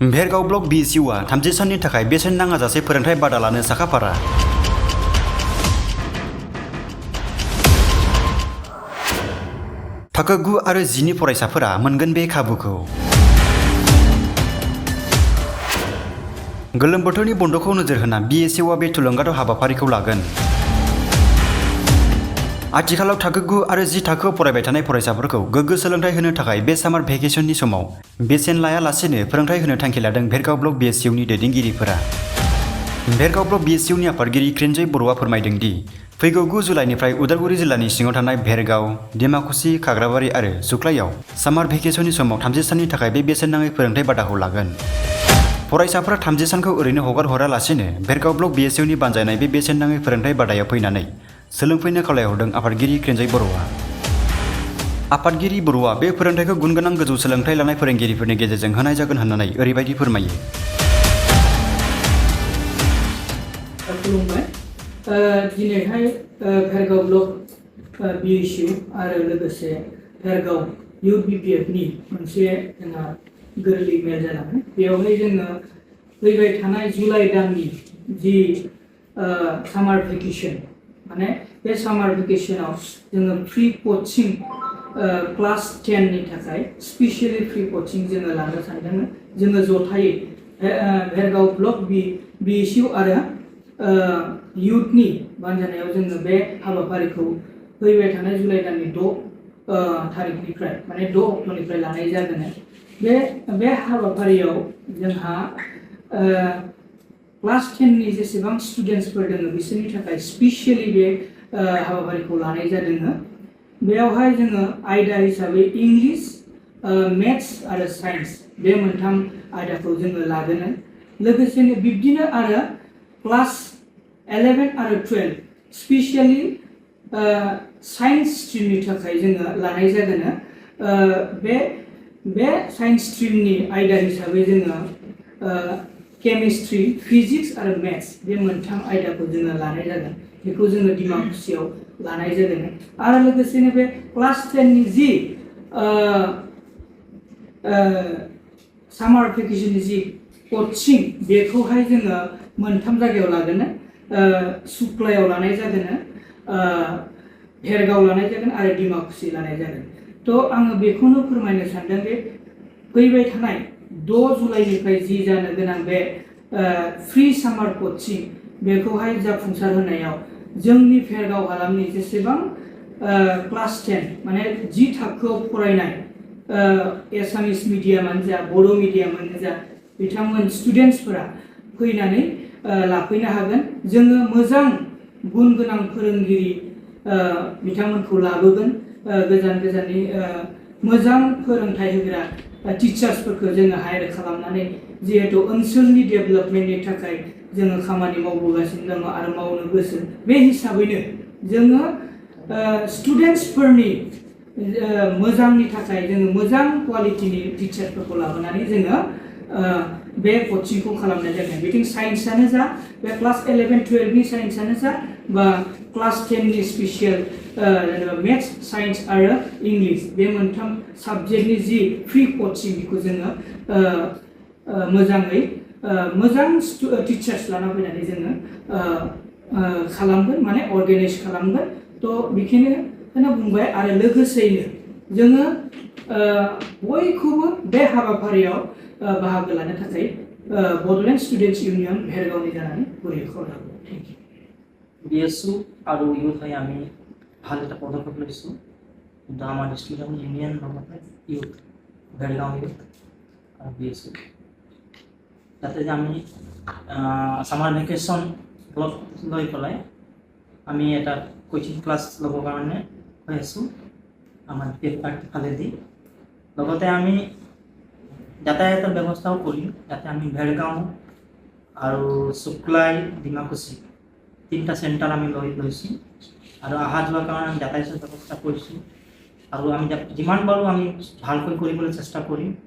Bhergaon block BSUआ 30 साननि थाखाय बेसेन नाङाजासे फोरोंथाय बादा लानो साखाफारा। थाखो 9 आरो 10 नि फरायसाफोरा मोनगोन बे खाबुखौ। गोलोम बोथोरनि बन्द'खौ नोजोर होना BSUआ बे थुलुंगाथाव हाबाफारिखौ लागोन। आथिखालाव थाखो 9 आरो 10 थाखोआव फरायबाय थानाय फरायसाफोरखौ गोग्गो सोलोंथाय होनो थाखाय बे सामार भेकेसननि समाव बेसेन लायालासेनो फोरोंथाय होनो थांखि लादों भेरगाव ब्लक BSUनि दैदेनगिरिफोरा। भेरगाव ब्लक BSUनि आफादगिरि क्रिन्जय बर'आ फोरमायदों दि फैगौ 9 जुलाइनिफ्राय उदालगुरि जिल्लानि सिङाव थानाय भेरगाव, डिमाकुसि, खाग्राबारि आरो सुक्लायाव सामार भेकेसननि समाव 30 साननि थाखाय बे बेसेन नाङै फोरोंथाय बादाखौ लागोन। फरायसाफोरा 30 सानखौ ओरैनो हगार हरालासेनो भेरगाव ब्लक BSUनि बानजायनाय बे बेसेन नाङै फोरोंथाय बादायाव फैनानै सोलोंफैनो खावलायहरदों आफादगिरि क्रिन्जय बर'आ। आफादगिरि बर'आ बे फोरोंथायखौ गुनगोनां गोजौ सोलोंथाय लानाय फोरोंगिरिफोरनि गेजेरजों होनाय जागोन होननानै ओरैबायदि फोरमायो। खुलुमबाय। दिनैहाय भेरगाव ब्लक BSU आरो लोगोसे भेरगाव इउथ BPFनि मोनसे जोंहा गोरलै मेल जालाङो। बेयावहाय जोङो फैबाय थानाय जुलाइ दाननि जि सामार भेकेसन माने बे सामार भेकेसनाव जोङो फ्रि कचिं क्लास 10 नि थाखाय स्पेसियेलि फ्रि कचिं जोङो लानो सानदोंमोन। जोङो जथायै भेरगाव ब्लक BSU आरो इउथनि बानजायनायाव जोङो बे हाबाफारिखौ फैबाय थानाय जुलाइ दाननि 6 थारिखनिफ्राय माने 6 अक्ट'निफ्राय लानाय जागोन। बे हाबाफारियाव जोंहा क्लास 10 नि जेसेबां स्टुडेन्टसफोर दङ बिसोरनि थाखाय स्पेसियेलि बे हाबाफारिखौ लानाय जादों। बेयावहाय जोङो आयदा हिसाबै इंलिश, मेथ्स आरो साइन्स बे मोनथाम आयदाखौ जोङो लागोन। लोगोसेनो बिब्दिनो आरो क्लास 11 आरो 12 स्पेसियेलि साइन्स स्ट्रिमनि थाखाय जोङो लानाय जागोन। बे साइन्स स्ट्रिमनि आयदा हिसाबै जोङो केमिस्ट्रि, फिजिक्स आरो मेथ्स बे मोनथाम आयदाखौ जोङो लानाय जागोन। बेखौ जोङो डिमाकुसियाव लानाय जादों। आरो लोगोसेनो बे क्लास 10 नि जि सामार भेकेसननि जि कचिं बेखौहाय जोङो मोनथाम जायगायाव लागोन। सुक्लायाव लानाय जागोन, भेरगाव लानाय जागोन आरो डिमाकुसि लानाय जागोन। थ' आङो बेखौनो फोरमायनो सानदों दि फैबाय थानाय 6 जुलाइनिफ्राय जि जानो गोनां बे फ्रि सामार कचिं बेखौहाय जाफुंसार होनायाव जोंनि भेरगाव हालामनि जेसेबां क्लास 10 माने 10 थाखोआव फरायनाय एसामिस मिडियामानो जा बर' मिडियामानो जा बिथांमोन स्टुडेन्टसफोरा फैनानै लाफैनो हागोन। जोङो मोजां गुन गोनां फोरोंगिरि बिथांमोनखौ लाबोगोन। गोजान गोजाननि मोजां फोरोंथाय होग्रा टिचार्सफोरखौ जोङो हायर खालामनानै जिहेतु ओनसोलनि डेभेलपमेन्टनि थाखाय जोङो खामानि मावबोगासिनो दङ आरो मावनो गोसो। बे हिसाबैनो जोङो स्टुडेन्टसफोरनि मोजांनि थाखाय जोङो मोजां क्वालिटिनि टिचारफोरखौ लाबोनानै जोङो बे कचिंखौ खालामनाय जागोन। बिथिं साइन्सआनो जा बे क्लास 11, 12 नि साइन्सआनो जा बा क्लास 10 नि स्पेसियेल जेनेबा मेथ्स, साइन्स आरो इंलिश बे मोनथाम साबजेक्टनि जि फ्रि कचिं बेखौ जोङो मोजाङै मोजां टिचार्स लाना फैनानै जोङो खालामगोन माने अर्गेनाइज खालामगोन। थ' बेखिनिखौनो बुंबाय आरो लोगोसेयैनो जोङो बयखौबो बे हाबाफारियाव बाहागो लानो थाखाय बड'लेण्ड स्टुडेन्टस इउनियन भेरगावनि जानानै गुरै खावलायहरबाय। Thank you. BSU আৰু ইউথ হৈ আমি ভাল এটা পদক্ষেপ লৈছোঁ। কিন্তু আমাৰ ষ্টুডেণ্ট ইউনিয়ন লগতে ইউথ ভেৰগাঁও ইউথ আৰু BSU যাতে যে আমি ছামাৰ ভেকেশ্যন লৈ পেলাই আমি এটা কোচিং ক্লাছ ল'বৰ কাৰণে হৈ আছোঁ আমাৰ পাৰ্টিৰ ফালেদি। লগতে আমি যাতায়াতৰ ব্যৱস্থাও কৰিম যাতে আমি ভেৰগাঁও আৰু সুক্লাই, ডিমাকুচি 3টা চেণ্টাৰ আমি লৈছোঁ আৰু অহা যোৱাৰ কাৰণে আমি যাতায়াতৰ ব্যৱস্থা কৰিছোঁ আৰু আমি যিমান পাৰোঁ আমি ভালকৈ কৰিবলৈ চেষ্টা কৰিম।